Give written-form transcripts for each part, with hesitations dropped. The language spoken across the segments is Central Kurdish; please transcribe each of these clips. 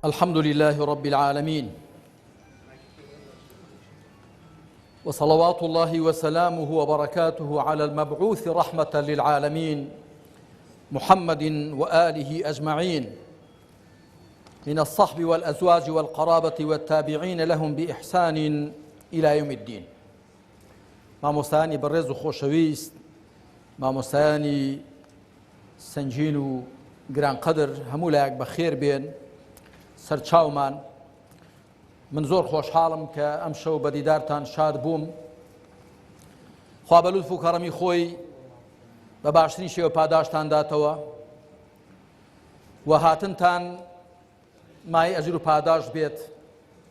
الحمد لله رب العالمين وصلوات الله وسلامه وبركاته على المبعوث رحمة للعالمين محمد وآله أجمعين من الصحب والأزواج والقرابة والتابعين لهم بإحسان إلى يوم الدين مامۆستایانی بەڕێز و خۆشەویست مامۆستایانی سەنگین و گرانقەدر هەموو لایەک بەخێر بێن سەرچاومان من زۆر خۆشحاڵم کە ئەم شەو بە دیدارتان شاد بووم خوا بە لوتف و کەڕەمی خۆی بە باشترین شێوە پاداشتان داتەوە و هاتنتان مایەی ئەجر و پاداشت بێت،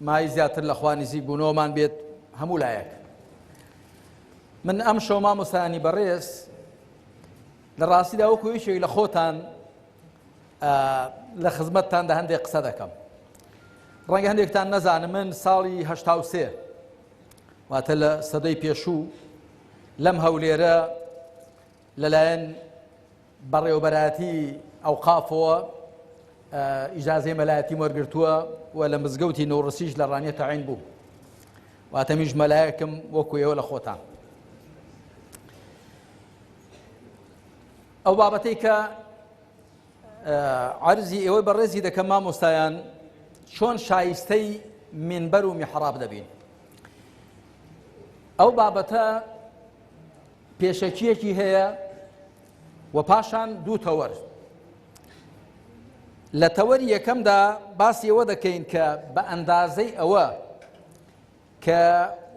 مایەی زیاتر لە خوا نزیک بوونەوەمان بێت هەموو لایەک. من ئەم شەو مامۆستایانی بەڕێز لە ڕاستیدا وەکو یەکێک لە خۆتان لە خزمەتتاندا هەندێک قسە دەکەم. ڕەنگە هەندێکتان نەزانم من ساڵی 83 واتە لە سەدەی پێشوو لەم هەولێرە لەلایەن بەڕێوەبەرایەتی ئەوقافەوە ئیجازەی مەلایەتیم وەرگرتووە و لە مزگەوتی نۆڕسیش لە ڕانیە تەعین بوو واتە میش مەلایەکم وەکو ئێوە لە خۆتان ئەو بابەتەی کە عەرزی ئێوەی بەڕێزی دەکەم مامۆستایان چۆن شایستەی منبەر و میحراب دەبین ئەو بابەتە پێشەکییەکی هەیە و پاشان دوو تەوەر. لە تەوەری یەکەمدا باسی ئەوە دەکەین کە بە ئەندازەی ئەوە کە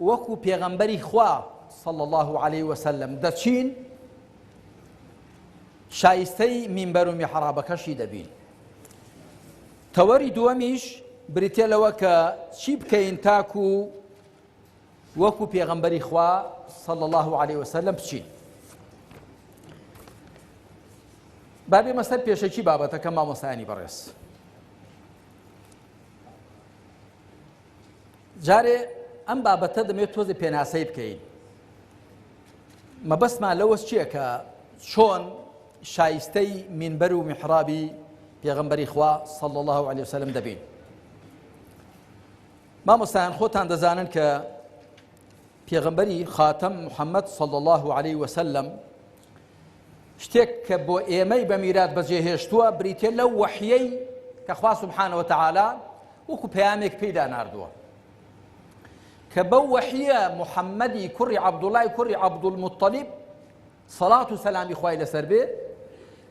وەکو پێغەمبەری خوا صلى الله عليه وسلم دەچین شایستەی مینبەر و میحرابەکەشی دەبین. تەوەری دووەمیش بریتە لەوە کە چی بکەین تاکو وەکو پێغەمبەری خوا صلی اللە علیه وسلم بچین. با بێمە سەر پێشەکی بابەتەکە مامۆستایانی بەڕێز. جارێ ئەم بابەتە دەمێت تۆزێ پێناسەی بکەین. مەبەستمان لەوەس چییە کە چۆن شایستەی مینبەر و میحرابی پێغەمبەری خوا صلی الله علیه وسلم دەبین. مامۆستایان خۆتان دەزانن کە پێغەمبەری خاتەم محەممەد صلی الله علیه وسلم شتێک کە بۆ ئێمەی بە میرات بەجێهێشتووە بریتە لەو وەحیەی کە خوا سبحانە وتعالی وەکو پەیامێک پێیدا ناردووە کە بەو وەحیە محەممەدی کوڕی عەبدوڵای کوڕی عەبدولموتەلیب سەڵات و سەلامی خوای لەسەر بێ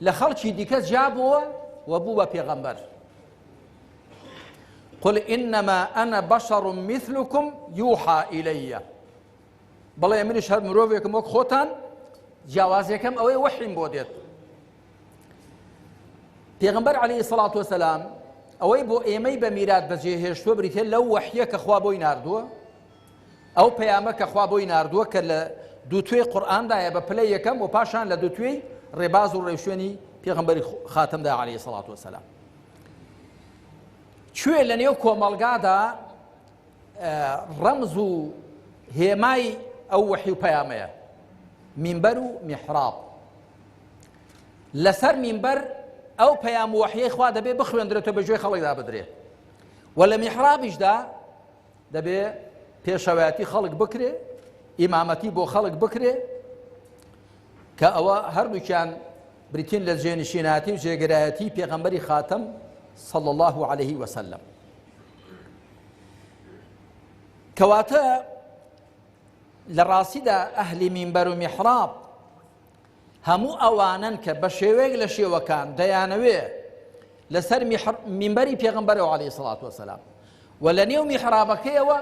لە خەڵکی دیکە جیابووە و بوو بە پێغەمبەر قل إنما أنا بشر مثلكم يوحى إلي بەڵێ منیش هەر مرۆڤێکم وەک خۆتان جیاوازیەکەم ئەوەی وەحیم بۆ دێت پێغمبەر عەلەیهی سەڵات وەسەلام ئەوەی بۆ ئێمەی بە میرات بەجێهێشتووە بریتە لەو وەحیە کە خوا بۆی ناردووە ئەو پەیامە کە خوا بۆی ناردووە کە لە دووتوێی قورئاندایە بە پلەی یەکەم و پاشان لە دووتوێی ڕێباز و ڕێوشوێنی پێغەمبەری خاتەمدا عەلەیهی سەڵات وەسەلام کوێ لە نێو کۆمەڵگادا ڕەمز و هێمای ئەو وەحی و پەیامەیە مینبەر و میحراب لەسەر مینبەر ئەو پەیام و وەحیەی خوا دەبێ بخوێندرێتەوە بە گوێی خەڵکدا بدرێ و لە میحرابیشدا دەبێ پێشەوایەتی خەڵک بکرێ ئیمامەتی بۆ خەڵک بکرێ کە ئەوە هەردووکیان بریتین لە جێنشیناتی و جێگرایەتی پێغەمبەری خاتەم صلى الله عليه وسلم کەواتە لە ڕاستیدا ئەهلی مینبەر و میحراب هەموو ئەوانەن کە بە شێوەیەک لە شێوەکان دەیانەوێ لەسەر مینبەری پێغەمبەرەوە عەلەیهی سڵات وەسەلام و لە نێو میحرابەکەیەوە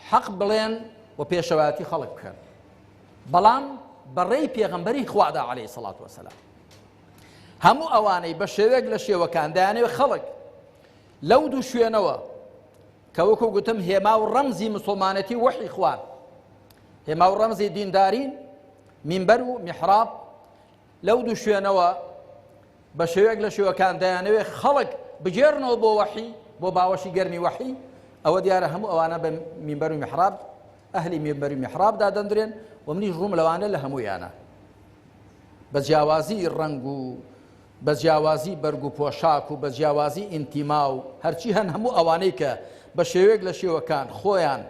حەق بڵێن و پێشەوایەتی خەڵک بکەن بەڵام بەڕێی پێغەمبەری خوادا عەلەیهی سڵات وەسەلام هەموو ئەوانەی بە شێوەیەک لە شێوەکان دەیانەوێت خەڵک لەو دوو شوێنەوە کە وەکو گوتم هێما و ڕەمزی مسلمانەتی وەحی خوان هێما و ڕەمزی دیندارین مینبەر و میحراب لەو دوو شوێنەوە بە شێوەیەک لە شێوەکان دەیانەوێت خەڵک بگێڕنەوە بۆ وەحی بۆ باوەشی گەرمی وەحی ئەوە دیارە هەموو ئەوانە بە مینبەر و میحراب ئەهلی مینبەر و میحراب دادەندرێن و منیش ڕووم لەوانە لە هەموویانە بە جیاوازی ڕەنگ و بە جیاوازی بەرگ و پۆشاک و بە جیاوازی ئینتیما و هەرچی هەن هەموو ئەوانەی کە بە شێوەیەک لە شێوەکان خۆیان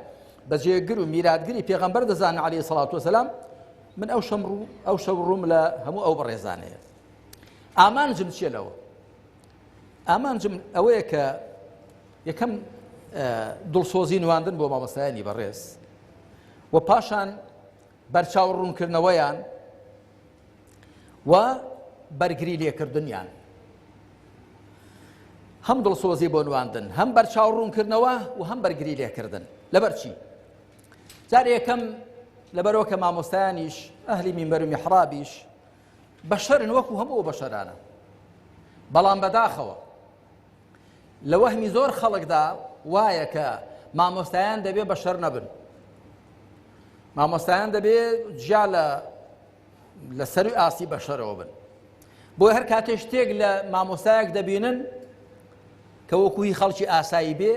بە جێگر و میراتگری پێغەمبەر دەزانن عەلەیهی سەڵات وەسەلام من ئەو شەم ڕوو ئەو شەو ڕووم لە هەموو ئەو بەڕێزانەیە ئامانجم چییە لەوە ئامانجم ئەوەیە کە یەکەم دڵسۆزی نواندن بۆ مامۆستایانی بەڕێز و پاشان بەرچاو ڕوونکردنەوەیان و بەرگری لێکردنیان هەم دڵسۆزی بۆ نواندن هەم بەرچاو ڕوونکردنەوە و هەم بەرگری لێکردن لەبەر چی جار یەکەم لەبەرەوە کە مامۆستایانیش ئەهلی مینبەر و میحرابیش بەشەرن وەکو هەموو بەشەرانە بەڵام بەداخەوە لە وەهمی زۆر خەڵکدا وایە کە مامۆستایان دەبێ بەشەر نەبن مامۆستایان دەبێ جیا لە لە سەروی ئاستی بەشەرەوە بن بۆی هەر کاتێ شتێک لە مامۆستایەک دەبینن کە وەکو هی خەڵکی ئاسایی بێ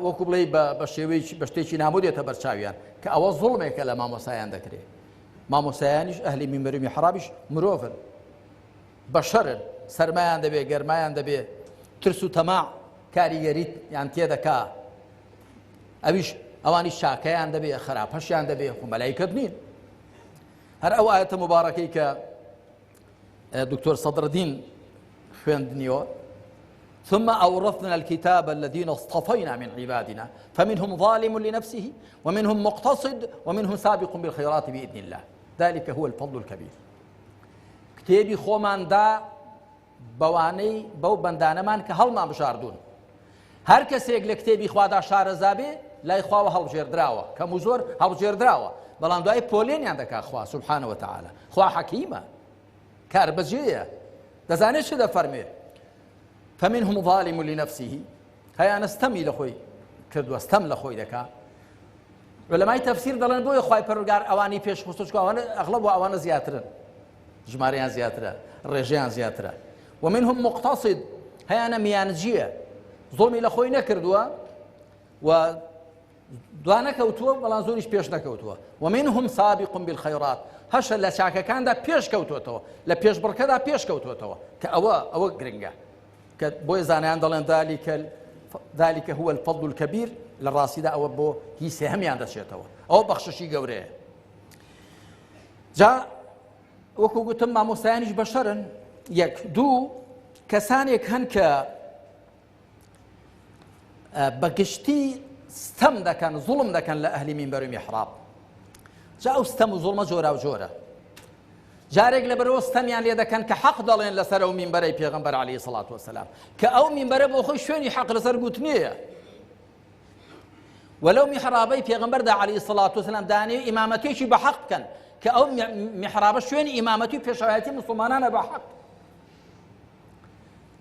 وەکو بڵێ بە شێوەی بە شتێکی نامۆ دێتە بەرچاویان کە ئەوە زوڵمێکە لە مامۆسایان دەکرێت مامۆسایانیش ئەهلی میمبەر و میحرابیش مرۆڤن بەشەرن سەرمایان دەبێ گەرمایان دەبێ ترس و تەماع کاریگەریت یان تێدەکا ئەویش ئەوانی چاکەیان دەبێ خراپەشیان دەبێ خۆ مەلایکەت نین هەر ئەو ئاەتە مبارەکەی کە دکتۆر سەدردین خوێندنیەوە ثم أورثنا الكتاب الذين اصطفينا من عبادنا فمنهم ظالم لنفسه ومنهم مقتصد ومنهم سابق بالخيرات بإذن الله ذلك هو الفضل الكبير کتێبی خۆمان دا بەوانەی بەو بەندانەمان کە هەڵمان بژاردوون هەر کەسێک لە کتێبی خوادا شارەزا بێ لای خواوە هەڵبژێردراوە کەم و زۆر هەڵبژێردراوە بەڵام دوای پۆلێنیان دەکا خوا سبحانە وتعالی خوا حەکیمە کاربەجێیە دەزانێت چ دەفەرمێ فمنهم ظالم لنفسه هەیانە ستەمی لە خۆی کردووە ستەم لە خۆی دەکا علەمای تەفسیر دەڵێن بۆیە خوای پەروەردگار ئەوانی پێش خستووە چونکە ئەوانە ئەغڵب و ئەوانە زیاترن ژمارەیان زیاترە ڕێژەیان زیاترە ومنهم مقتصد هەیانە میانجیە زۆڵمی لە خۆی نەکردووە و دوا نەکەوتووە بەڵام زۆریش پێش نەکەوتووە ومنهم سابق بالخيرات هەشە لە چاکەکاندا پێش کەوتوێتەوە لە پێشبڕکەدا پێش کەوتوێتەوە کە ئەوە ئەوە گرنگە کە بۆیە زانایان دەڵێن ذلك ذلك هو الفضل الكبير لە ڕاستیدا ئەوە بۆ هی سێهەمیان دەچێتەوە ئەوە بەخششی گەورەیە جا وەکو گوتم مامۆستایانیش بەشەرن یەک دوو کەسانێک هەن کە بەگشتی ستەم دەکەن زوڵم دەکەن لە ئەهلی مینبەر و میحراب جا ئەو ستەم و زوڵمە جۆرا و جۆرە جارێک لەبەرەوە ستەمیان لێ دەکەن کە حەق دەڵێن لەسەر ئەو مینبەرەی پێغەمبەر عەلەیهی سڵات وەسەلام کە ئەو مینبەرە بۆ خۆی شوێنی حەق لەسەر گوتنیە ولو میحرابەی پێغەمبەردا عەلەیهی سڵات وەسەلام دانێ ئیمامەتێکی بە حەق بکەن کە ئەو میحرابە شوێنی ئیمامەتی و پێشەوایەتی مسلمانانە بە حەق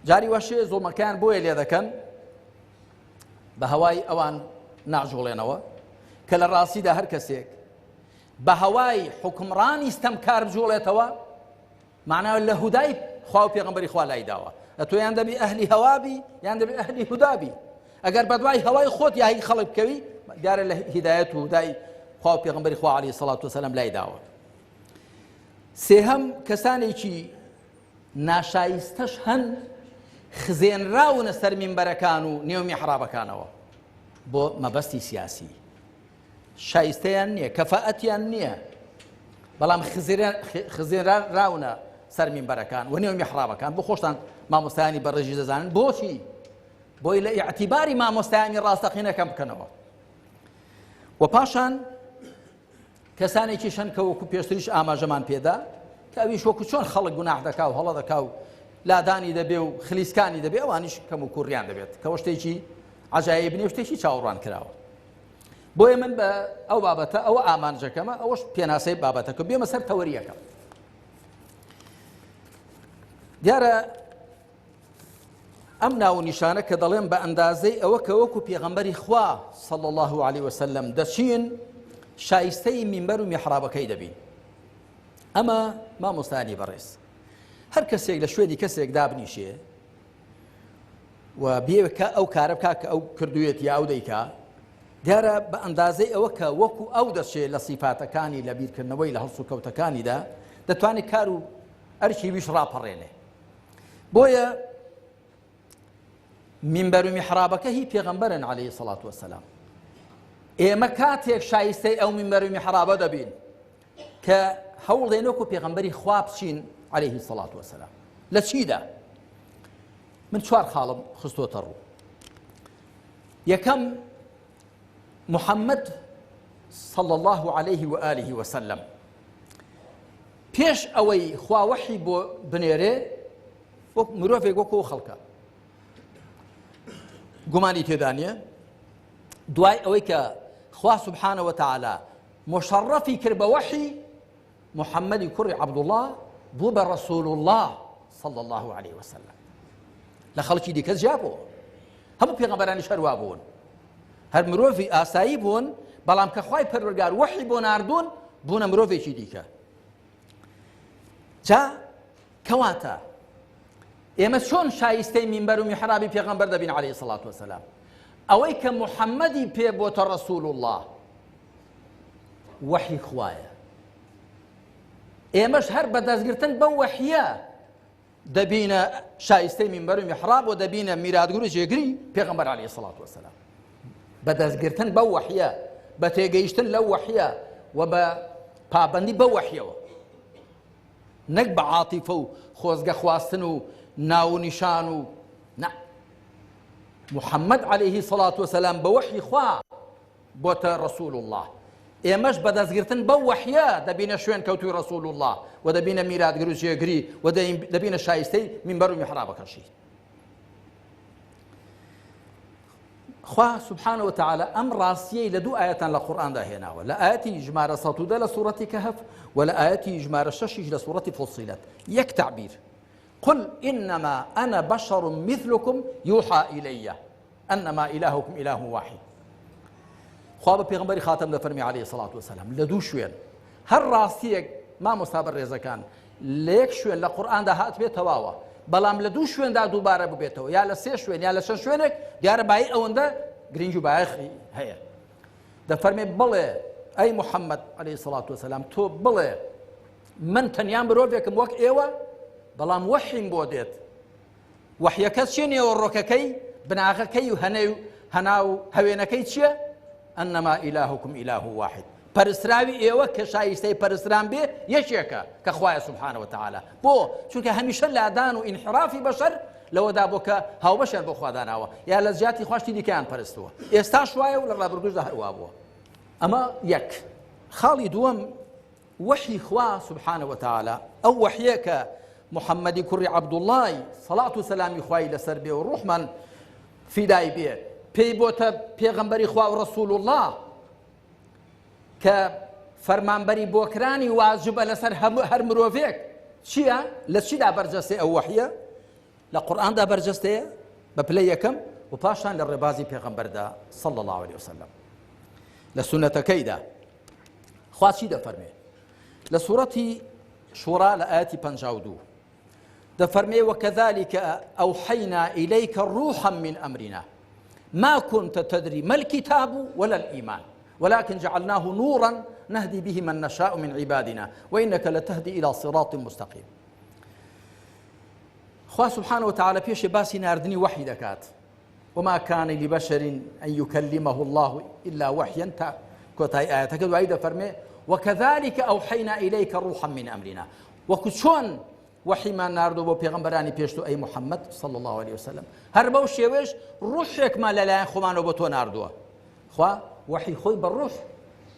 جاری وەشێ زوڵمەکەیان بۆیە لێ دەکەن بە هەوای ئەوان ناجوڵێنەوە کە لە ڕاستیدا هەر کەسێک بە هەوای حوکمڕانی ستەمکار بجوڵێتەوە معناوە لە هودای خوا و پێغەمبەری خوا لای داوە ئەتۆ یان دەبی ئەهلی هەوا بی یان دەبی ئەهلی هودا بی ئەگەر بەدوای هەوای خۆت یا هی خەڵک بکەوی دیارە لە هیدایەت و هودای خوا و پێغەمبەری خوا عەلەیهی سەڵات وسەلام لای داوە سێهەم کەسانێکی ناشایستەش هەن خزێنراونە سەر مینبەرەکان و نێو میحرابەکانەوە بۆ مەبەستی سیاسی شایستەیان نییە کەفائەتیان نییە بەڵام خزێنراونە سەر مینبەرەکان و نێو میحرابەکان بۆ خۆشتان مامۆستایانی بەڕێژی دەزانن بۆچی بۆی لە ئیعتیباری مامۆستایانی ڕاستەقینەکەم بکەنەوە و پاشان کەسانێکیش هەن کە وەکو پێشتریش ئاماژەمان پێدا کە ئەویش وەکو چۆن خەڵک گوناح دەکا و هەڵە دەکا و لادانی دەبێ و خلیسکانی دەبێ ئەوانیش کەم و کوڕیان دەبێت کەەوە شتێکی عجایب نیە شتێکی چاوەڕوان کراوە بۆیە من بە ئەو بابەتە ئەوە ئامانجەکەمە ئەوەش پێناسەی بابەتەکە بێمە سەر تەوەریەکەم دیارە ئەم ناو و نیشانە کە دەڵێم بە ئەندازەی ئەوە کە وەکو پێغەمبەری خوا صلی الله علیه وسلم دەچین شایستەی مینبەر و میحرابەکەی دەبین ئەمە مامۆستانی بەڕێز هەر کەسێک لە شوێنی کەسێک دابنیشێ و بێکە ئەو کارە بکە کە ئەو کردوێت یا ئەو دەیکا دیارە بە ئەندازەی ئەوە کە وەکو ئەو دەچێت لە سیفاتەکانی لە بیرکردنەوەی لە هەڵسوکەوتەکانیدا دەتوانێت کار و ئەرکی ویش ڕاپەڕێنێ. بۆیە مینبەر و میحرابەکە هی پێغەمبەرن عەلەیهی سەڵات وەسەلام. ئێمە کاتێک شایستەی ئەو مینبەر و میحرابە دەبین کە هەوڵ دێن وەکو پێغەمبەری خوا بچین عەلەیهی سەڵات وەسەلام. لە چیدا؟ من چوار خاڵم خستۆتە ڕوو. یەکەم محەممەد صلى الله عليه وآله وسلم پێش ئەوەی خوا وەحی بۆ بنێرێ وەک مرۆڤێک وەکو خەڵکە گومانی تێدا نییە دوای ئەوەی کە خوا سبحانە وتعالی مشەڕەفی کرد بە وەحی محەممەدی کوڕی عەبدوڵڵا بوو بە ڕەسوول الله صلى الله عليه وسلم لە خەڵکی دیکە جیا بوو هەموو پێغەمبەرانیش هەروا بوون هەر مرۆڤی ئاسایی بوون بەڵام کە خوای پەروەردگار وەحی بۆ ناردوون بوونە مرۆڤێکی دیکە جا کەواتە ئێمە چۆن شایستەی مینبەر و میحرابی پێغەمبەر دەبین عەلەیهی سڵات وەسەلام ئەوەی کە محەممەدی پێ بۆتە ڕەسوول الله وەحی خوایە ئێمەش هەر بە دەستگرتن بەو وەحیە دەبینە شایستەی مینبەر و میحراب و دەبینە میراتگر و جێگری پێغەمبەر عەلەیهی سڵات وەسەلام بە دەستگرتن بەو وەحیە بە تێگەیشتن لەو وەحیە و بە پابندی بەو وەحیەوە نەک بە عاتیفە و خۆزگە خواستن و ناو و نیشان و نا محەممەد عەلەیهی سڵات وسلام بە وەحی خوا بۆتە ڕسول الله ئێمەش بە دەستگرتن بەو وەحیە دەبینە شوێن کەوتوی ڕسول الله و دەبینە میراتگر و جێگری و دەبینە شایستەی مینبەر و میحرابەکەشی خوا سبحانە وتعالی ئەم ڕاستیەی لە دوو ئایەتان لە قورئاندا هێناوە لە ئایەتی ژمارە 110 لە سوڕەتی کەهف و لە ئایەتی ژمارە شەشیش لە سوڕەتی فصیلەت یەک تعبیر قل إنما أنا بشر مثلكم يوحى إلي أنما إلهكم إله واحد خوا بە پێغەمبەری خاتەم دەفەرمی عەلەیهی سەڵات وەسەلام لە دوو شوێن هەر ڕاستیەک مامۆستا بەڕێزەکان لە یەک شوێن لە قورئاندا هاتبێت تەواوە بەڵام لە دوو شوێندا دووبارە ببێتەوە یا لە سێ شوێن یا لە چەند شوێنێک دیارە بایی ئەوەندە گرنگی و بایەخی هەیە دەفەرمێ بڵێ ئەی محەممەد عەلەیهی سەڵات وەسەلام تۆ بڵێ من تەنیا مرۆڤێکم وەک ئێوە بەڵام وەحیم بۆ دێت وەحیەکە چیە نێوەڕۆکەکەی بناغەکەی و هەنەی و هەنا و هەوێنەکەی چییە؟ ئەنەما ئیلاهکم ئیلاه واحد پەرستراوی ئێوە کە شایستەی پەرستران بێ یەکێکە کە خوایە سبحانە وتعالی بۆ چونکە هەمیشە لادان و ئینحرافی بەشەر لەوەدا بۆ کە هاوبەشیان بۆ خوا داناوە یا لە جیاتی خواشتی دیکەیان پەرستووە ئێستاش وایە و لە ڕابردووشدا هەروا بووە ئەمە یەک خاڵی دووەم وەحی خوا سبحانە وتعالی ئەو وەحیە کە محەممەدی کوڕی عەبدوڵڵای سەڵات و سەلامی خوای لەسەر بێ و ڕوحمان فیدای بێ پێی بۆتە پێغەمبەری خوا و ڕەسوول الله کە فەرمانبەری بۆکرانی واجبە لەسەر هەموو هەر مرۆڤێک چییە لە چیدا بەرجەستەی ئەو وەحیە لە قورئاندا بەرجەستەیە بە پلەی یەکەم و پاشان لە ڕێبازی پێغەمبەردا صلی الله علیه وسلم لە سونەتەکەیدا خوا چی دەفەرمێ لە سوڕەتی شورا لە ئاەتی 52 دەفەرمێ وكذلك أوحينا إليك روحا من أمرنا ما كنت تدري ما الكتاب ولا الإيمان ولكن جعلناه نورا نهدي به من نشاء من عبادنا وإنك لتهدي إلى صراط مستقيم خوا سبحانه وتعالى پێشێ باسی ناردنی وەحی دەکات وما كان لبشر أن يكلمه الله إلا وحيا تا کۆتایی ئاەتەکە دوایی دەفەرمێ وكذلك أوحينا إليك روحا من أمرنا وەکو چۆن وەحیمان ناردو بۆ پێغەمبەرانی پێشتو ئەی محەممەد صلى الله عليه وسلم هەر بەو شێوەیەش ڕوحێکمان لەلایەن خۆمانەوە بۆ تۆ ناردووە خوا وەحی خۆی بە ڕوح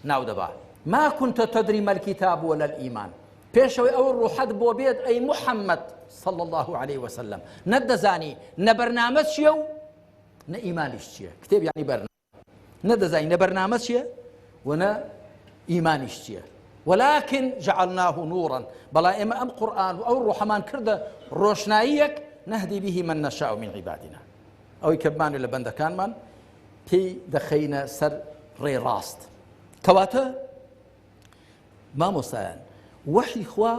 ناو دەبا ما كنت تدري ما الكتاب ولا الإيمان پێشەوەی ئەو ڕوحەت بۆ بێت ئەی محەممەد صلى الله عليه وسلم نەتدەزانی نە بەرنامە چییە و نە ئیمانیش چییە کتێب یعنی بەرنامە نەدەزانی نە بەرنامە چییە و نە ئیمانیش چییە ولكن جعلناه نورا بەڵام ئێمە ئەم قورآن و ئەو ڕۆحەمان کردە ڕۆشناییەک نهدی به من نشاء من عبادنا ئەوەی کە بمانێ لە بەندەکانمان پێی دەخەینە سەر ڕێ ڕاست کەواتە مامۆستایان وەحی خوا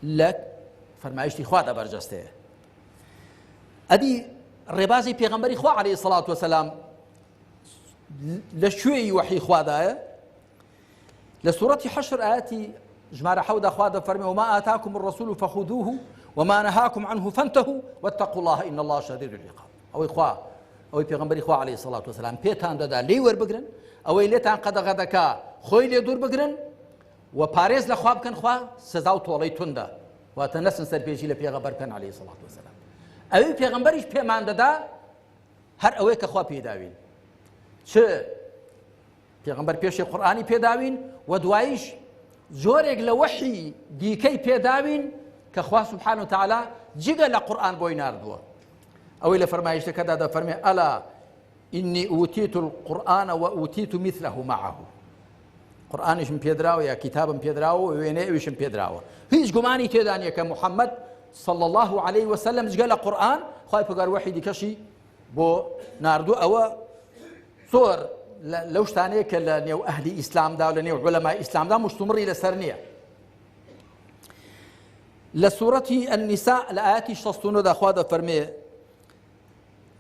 لە فەرمایشتی خوادا بەرجەستەیە ئەدی ڕێبازی پێغەمبەری خوا عەلەیهی سەڵات وەسەلام لە کوێی وەحی خوادایە لە سوڕەتی حەشر ئاەتی ژمارە حەودا خوا دەفەرمێ وما آتاكم الرسول فخذوه وما نهاكم عنه فانتهوا واتقوا الله إن الله شديد العقاب. ئەوەی خوا ئەوەی پێغەمبەری خوا عەلەیهی سەڵات وەسەلام پێتان دەدا لێی وەربگرن، ئەوەی لێتان قەدەغە دەکا خۆی لێ دوور بگرن و پارێز لە خوا بکەن، خوا سزا و تۆڵەی توندە، واتە نەچن سەرپێچی لە پێغەمبەر بکەن عەلەیهی سەڵات وەسەلام. ئەوەی پێغەمبەریش پێمان دەدا هەر ئەوەی کە خوا پێداوین، چ پێغەمبەر پێشێ قورئانی پێداوین و دواییش جۆرێک لە وەحی دیکەی پێداوین کە خوا سبحانه وتعالی جگە لە قورئان بۆی ناردووە. ئەوەی لە فەرمایشتەکەدا دەفەرمێ ئەلا ئینی ئوتیت القورئان و ئوتیت مثله معه، قورئانیشم پێدراوە یا کتابم پێدراوە و وێنەی ئەویشم پێدراوە. هیچ گومانی تێدا نییە کە محەممەد صلى الله عليه وسلم جگە لە قورئان خوای پەروەردگار وەحی دیکەشی بۆ ناردوو. ئەوە زۆر لەو شتانەیە کە لە نێو ئەهلی ئیسلامدا و لە نێو عولەمای ئیسلامدا مشتومڕی لەسەر نییە. لە سوورەتی النساء لە ئاەتی 69 دا خوا دەفەرمێ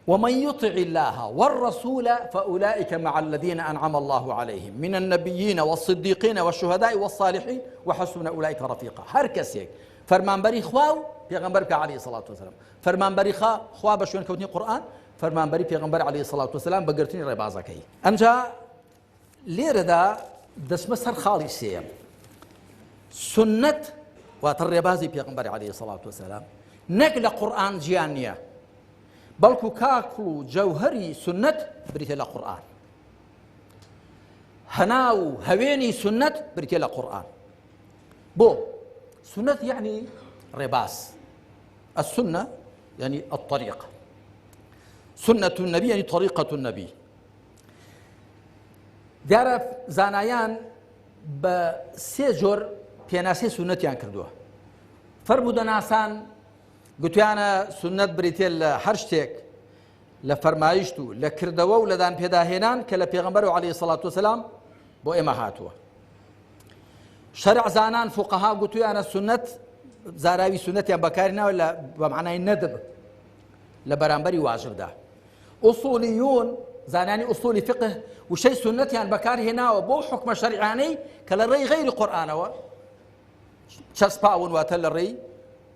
ومن يطع الله والرسول فأولئك مع الذين أنعم الله عليهم من النبيين والصديقين والشهداء والصالحين وحسن أولئك رفيقا. هر کەسێک فەرمانبەری خوا و پێغەمبەر بکە عەلەیهی سەڵات وەسەلام، فەرمانبەری خوا بە شوێن کەوتنی قورئان، فەرمانبەری پێغەمبەر عەلەیهی سەڵات وەسەلام بە گرتنی ڕێبازەکەی. ئەمجا لێرەدا دەچمە سەر خاڵی سێیەم، سنت واتە ڕێبازی پێغەمبەر عەلەیهی سەڵات وەسەلام نەک لە قورئان جیان نییە، بەڵکو کاکڵ و جەوهەری سنت بریتە لە قورئان، هەنا و هەوێنی سنت بریتە لە قورئان. بۆ سنت یعنی ڕێباز، السنة يعني الطريقة، سنة النبي يعني طريقة النبي. دیارە زانایان بە سێ جۆر پێناسەی سوننەتیان کردووە. فەرموودەناسان گوتیانە سوننەت بریتێ لە هەر شتێک لە فەرمایشت و لە کردەوە و لە دان پێداهێنان کە لە پێغەمبەر و عەلەیهی سەڵات وەسەلام بۆ ئێمە هاتووە. شەرع زانان فقەها گوتویانە سوننەت زاراوی سوننەتیان بەکاری ناوە لە بە معنای نەدب لە بەرامبەری واجبدا. ئوسولیون زانانی ئوسولی فقه وشەی سوننەتیان بەکار هێناوە بۆ حکمە شەرعیانەی کە لە ڕێی غەیری قورئانەوە چەسپاون، واتە لە ڕێی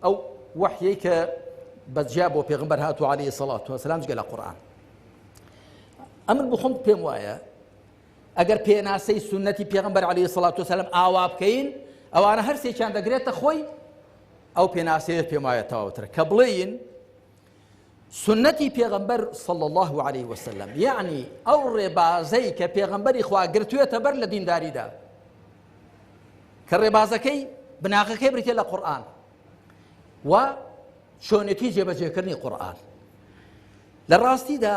ئەو وەحیەی کە بەجیا بۆ پێغمبەر هاتوو عەلەیهی سەڵات وەسەلام جگە لە قورئان. ئەمن بخۆم پێم وایە ئەگەر پێناسەی سوننەتی پێغەمبەر عەلەیهی سەڵات وەسەلام ئاوا بکەین، ئەوانە هەر سێکیان دەگرێتە خۆی، ئەو پێناسەیە پێم وایە تەواوترە کە بڵێین سنەتی پێغەمبەر صلی الله عليه وسلم یعنی ئەو ڕێبازەی کە پێغەمبەری خوا گرتوێتە بەر لە دینداریدا، کە ڕێبازەکەی بناغەکەی بریتە لە قورئان و چۆنێتی جێبەجێکردنی قورئان. لە ڕاستیدا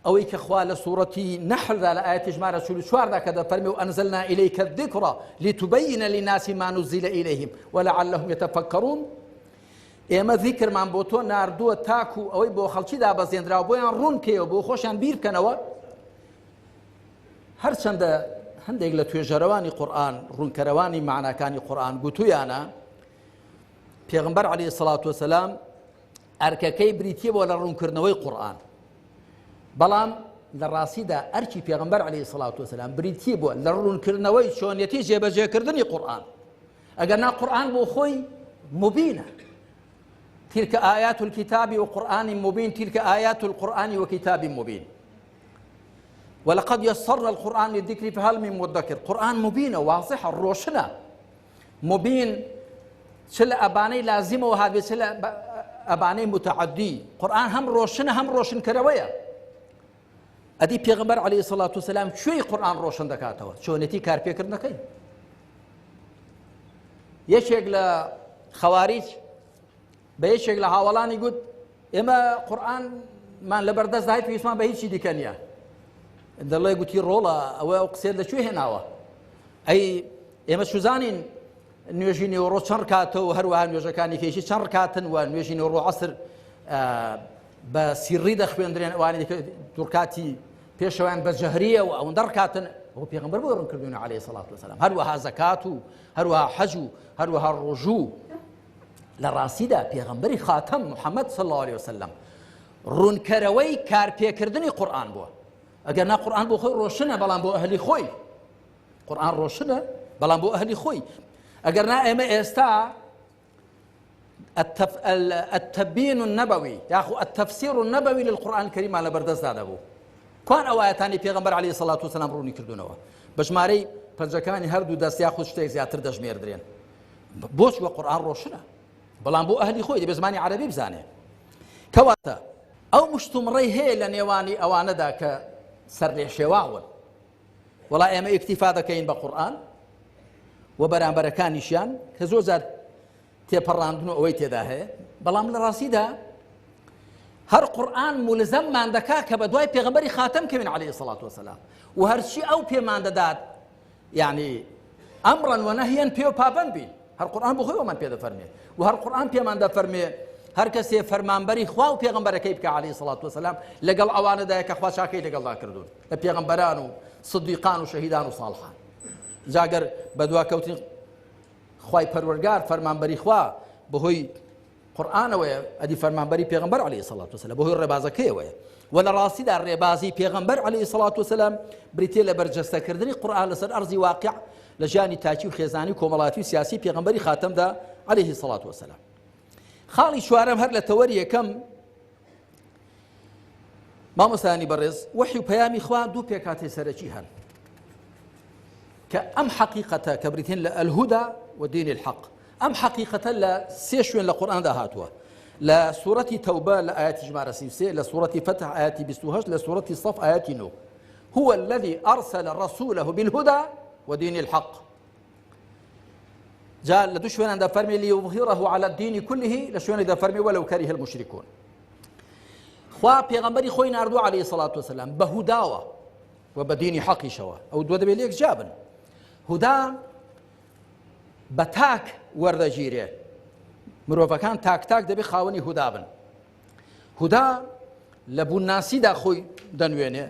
ئەوەی کە خوا لە سوورەتی نەحلدا لە ئاەتی ژمارە 44 دا کە دەفەرمێ و ئەنزلنا إليك الذكر لتبين للناس ما نزل إليهم ولعلهم يتفكرون، ئێمە ذیکرمان بۆ تۆ ناردووە تاکو ئەوەی بۆ خەڵکی دابەزێنراوە بۆیان ڕوون بکەیەوە، بۆ خۆشیان بیر بکەنەوە. هەرچەندە هەندێک لە توێژەرەوانی قورئان ڕوونکەرەوانی معناکانی قورئان گوتویانە پێغەمبەر عەلەیهی سەڵات وەسەلام ئەرکەکەی بریتیە بۆ لە ڕوونکردنەوەی قورئان، بەڵام لە ڕاستیدا ئەرکی پێغەمبەر عەلەیهی سەڵات وەسەلام بریتیە بۆ لە ڕوونکردنەوەی چۆنیەتی جێبەجێکردنی قورئان. ئەگەر نا قورئان بۆ خۆی مبینە، تلك آيات الكتاب وقرآن مبين، تلك آيات القرآن وكتاب مبين، ولقد يسرنا القرآن للذكر فهل من مدكر. قرآن مبینە، واضحە، ڕۆشنە. مبین چ لە ئەبانەی لازمەوە هاتبێ چ لە ئەبانەی متعدی، قورئان هەم ڕۆشنە هەم ڕۆشنکەرەوەیە. ئەدی پێغەمبەر عەلەیهی سەڵات وسەلام کوێی قورئان ڕۆشن دەکاتەوە؟ چۆنێتی کارپێکردنەکەی. یەکێک لە خەواریج بە یەکێک لە هاوەڵانی گوت ئێمە قورئانمان لەبەردەستدای پێویستمان بە هیچی دیکە نییە. دەڵێ گوتی ڕۆڵە ئەوە ئەو قسەیە لەکوێ هێناوە؟ ئەی ئێمە چوزانین نوێژی نێوەڕۆ چەند ڕکاتە و هەروەها نوێژەکانی کێشی چەند ڕکاتن و نوێژی نێوەڕۆ عەسر بە سیڕی دەخوێندرێن، ئەوانی دیکە دوو ڕکاتی پێشەوەیان بە جەهریە و ئەوەندە ڕکاتن. ئەوە پێغەمبەر بۆی ڕوون کردوون عەلەیهی سەڵات وەسەلام. هەروەها زەکات و هەروەها حەج و هەروەها ڕۆژوو. لە ڕاستیدا پێغەمبەری خاتەم محەممەد صلی الله علیه وسلم ڕوونکەرەوەی کارپێکردنی قورئان بووە. ئەگەر نا قورئان بۆ خۆی ڕۆشنە، بەڵام بۆ ئەهلی خۆی قورئان ڕۆشنە، بەڵام بۆ ئەهلی خۆی. ئەگەر نا ئێمە ئێستا التبیین النبوی یاخو التفسیر النبوی للقرآن الكریم لە بەردەستدا دەبوو. کوان ئەو ئایەتانی پێغەمبەر عەلەیهی سەڵات وسەلام ڕوونی کردوونەوە؟ بە ژمارەی پەنجەکانی هەردوو دەست یاخود شتێک زیاتر دەژمێردرێن. بۆچ وە قورئان ڕۆشنە، بەڵام بۆ ئەهلی خۆی دەبێ زمانی عەرەبی بزانێ. کەواتە ئەو مشتومڕەی هەیە لە نێوانی ئەوانەدا کە سەرلێشێواون، وەڵا ئێمە ئیکتیفا دەکەین بە قورئان و بەرامبەرەکانیشیان کە زۆر جار تێپەڕاندن و ئەوەی تێدا هەیە، بەڵام لە ڕاستیدا هەر قورئان مولزەممان دەکا کە بە دوای پێغەمبەری خاتەم کەوین عەلەیهی سەڵات وەسەلام و هەرچی ئەو پێمان دەدات یعنی ئەمڕەن وە نەهیەن پێ و پابەند بین. هەر قورئان بۆ خۆی ئەومان پێ دەفەرمێ و هەر قورئان پێمان دەفەرمێ هەر کەسێ فەرمانبەری خوا و پێغەمبەرەکەی بکە عەلەیهی سەڵات وەسەلام لەگەڵ ئەوانەدایە کە خوا چاکەی لەگەڵدا کردوون لە پێغەمبەران و صدیقان و شەهیدان و صاڵحان. جا گەر بەدواکەوتنی خوای پەروەرگار فەرمانبەری خوا بەهۆی قورئانەوەیە، ئەدی فەرمانبەری پێغەمبەر عەلەیهی سەڵات وسەلام بەهۆی ڕێبازەکەیەوەیە. و لە ڕاستیدا ڕێبازی پێغەمبەر عەلەیهی سەڵات وسەلام بریتیە لە بەرجەستەکردنی قورئان لەسەر ئەرزی واقع لە ژیانی تاکی و خێزانی و کۆمەڵاتی و سیاسی پێغەمبەری خاتەمدا عەلەیهی سەڵات وسەلام. خاڵی چوارەم هەر لە تەوەری یەکەم مامۆستایانی بەڕێز، وەحی و پەیامی خوا دوو پێکهاتەی سەرەکی هەن کە ئەم حەقیقەتە کە بریتین لە الهدى و دین الحق. ئەم حەقیقەتە لە سێ شوێن لە قورئاندا هاتووە، لە سوورەتی تەوبە لە ئاەتی ژمارە 33، لە سوورەتی فەتح ئاەتی 28، لە سوورەتی سەف ئاەتی 9. هو الذي أرسل رسوله بالهدى ودين الحق. جا لە دوو شوێناندا فەرمی ليظهره على الدين كله، لە شوێنێکدا فەرمی ولو كره المشركون. خوا پێغەمبەری خۆی ناردووە عەلەیهی سەڵات وەسەلام بە هوداوە و بە دینی حەقیشەوە. ئەو دووە دەبێت لێک جیابن. هودا بە تاک وەردەگیرێ، مرۆڤەکان تاک تاک دەبێت خاوەنی هودا بن. هودا لە بوونناسیدا خۆی دەنوێنێ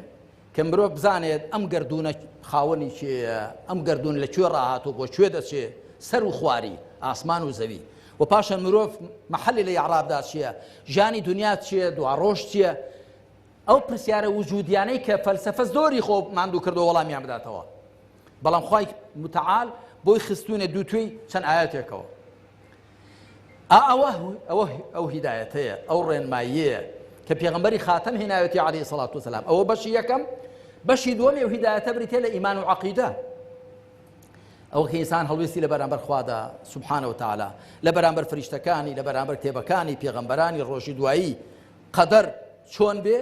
کە مرۆڤ بزانێت ئەم گردونە خاوەنی کێیە، ئەم گردون لە کوێ ڕاهاتوو بۆ کوێ دەچێ، سەر و خواری ئاسمان و زەوی، و پاشان مرۆڤ مەحەلی لە ئیعرابدا چییە، ژیانی دنیا چییە، دواڕۆژ چییە. ئەو پرسیارە وجودیانەی کە فەلسەفە زۆری خۆ ماندوو کردەوە وەڵامیان بداتەوە، بەڵام خوای متعال بۆی خستوونە دوو توێی چەند ئاەتێکەوە. ئەوە ئەوە ئەو هیدایەتەیە، ئەو ڕێنماییەیە کە پێغەمبەری خاتەم هێناوێتی عەلەیهی سەڵات وسەلام. ئەوە بەشی یەکەم. بەشی دووەمی ئەو هیدایەتە بریتیە لە ئیمان و عەقیدە. ئەوە کە ئینسان هەڵوێستی لە بەرامبەر خوادا سبحانە وتعالی، لە بەرامبەر فریشتەکانی، لە بەرامبەر کتێبەکانی، پێغەمبەرانی، ڕۆژی دوایی، قەدەر چۆن بێ،